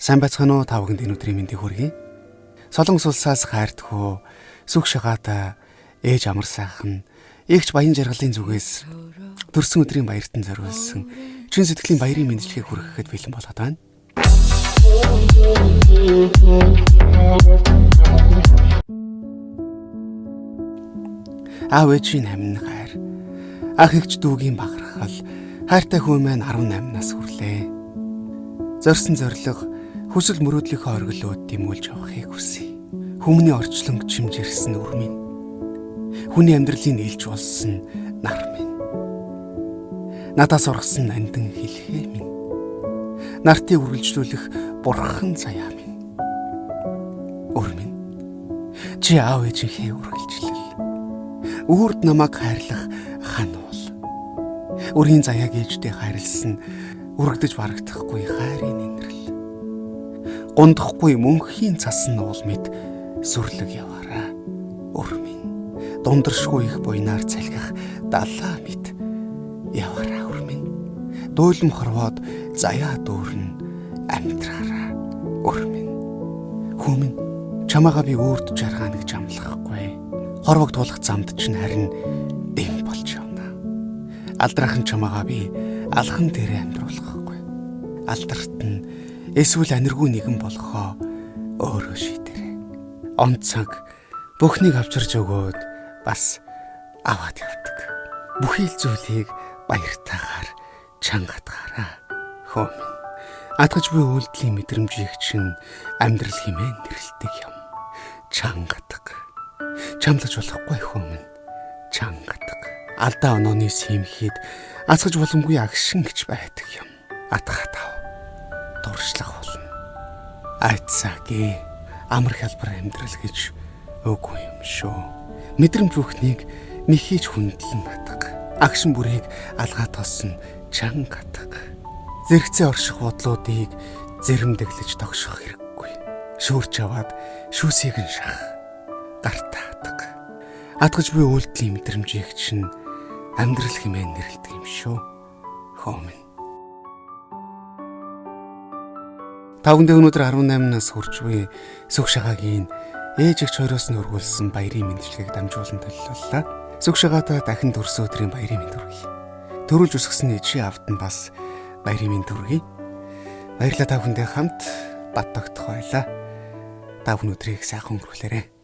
Сайн байцгаана уу, та бүхэнд энэ өдрийн мэндийг хүргэе. Солонгос улсаас хайртхүү сүг шагаатай ээж амар сайхан эгч баян жаргалын зүгээс төрсөн өдрийн баяртан зориулсан чин сэтгэлийн баярын мэндчилгээг хүргэхэд бэлэн болоод байна. Аав ээжийн амин хайр, ах эгч дүүгийн бахархал, хайртай хүү маань 18 нас хүрлээ. Зорьсон зорилго, хүсэл мөрөөдлийнхөө оргилууд дэмүүлж явахыг хүсье. Хүмүүний орчлонг чимжирсэн үр минь. Хүний амьдралын нийлж болсон нар минь. Надаас ургасан нандин хэлхээ минь. Нартыг үргэлжлүүлэх бурхан заяа минь. Үр минь. Чи аав ээжийнхээ үргэлжлэл. Үрд намайг хайрлах хан бол. Үрийн заяаг ээжтэй хайрлсан үргэлдэж барагдахгүй хайрын нэрэл. Гундахгүй мөнхийн цасан уул мэд сүрлэг яваараа. Үр минь. Дундаршгүй их буйнаар цалгих далаа мэд яваараа үр минь. Дуулам хорвоод заяа дүүрэн амьдраараа үр минь. Хүү минь, чамаагаа би үрд жаргаана гэж амлахгүй. Хорвог тулах замд чинь харин дэм болж явна. Алдраахан чамаагаа би алхан дээрээ амьдруулахгүй. Алдарт нь эсвэл аниргүй нэгэн болохоо өөрөө шийдэрэй. Он цаг бүхнийг авчирч өгөөд бас аваад явдаг. Бүхий л зүйлийг баяртайгаар чангатгаараа. Хөө минь. Атгаж буй үйлдэлийн мэдрэмжийг чинь амьдрал хэмээн нэрлэдэг юм. Чангатг. Чамлаж болохгүй хөө минь. Чангатг. Алдаа онооны симхэд асгаж боломгүй агшин гэж байдаг юм. Атгаа тав. Дуршлах болно. Айцаагээ амар хялбар амьдрал гэж үгүй юм шүү. Мэдрэмж бүхнийг мэхийж хүндлэн атга. Агшин бүрийг алгаа тосон чанга атга. Зэрэгцээ орших бодлуудыг зэрэмдэглэж тогшох хэрэггүй. Шүүрч аваад шүүсийг нь шах. Гартаа атга. Атгаж буй үйлдэлийн мэдрэмжийг чинь амьдрал хэмээн нэрлэдэг юм шүү. Хөө минь. Та бүхэндээ өнөөдөр 18 нас хүрч буй сүг шагаагийн ээж эгч хоёроос нь өргүүлсэн баярын мэндчилгээг дамжуулан төлөвлөлөө. Сүг шагаатай дахин төрсөн өдрийн баярын мэнд хүргэе. Төрүүлж өсгсөн ээжийн аавд нь бас баярын мэнд хүргэе. Баярлалаа, та бүхэндээ хамт бат тогтох байлаа. Та бүхэн өдрийг сайхан өнгөрүүлээрэй.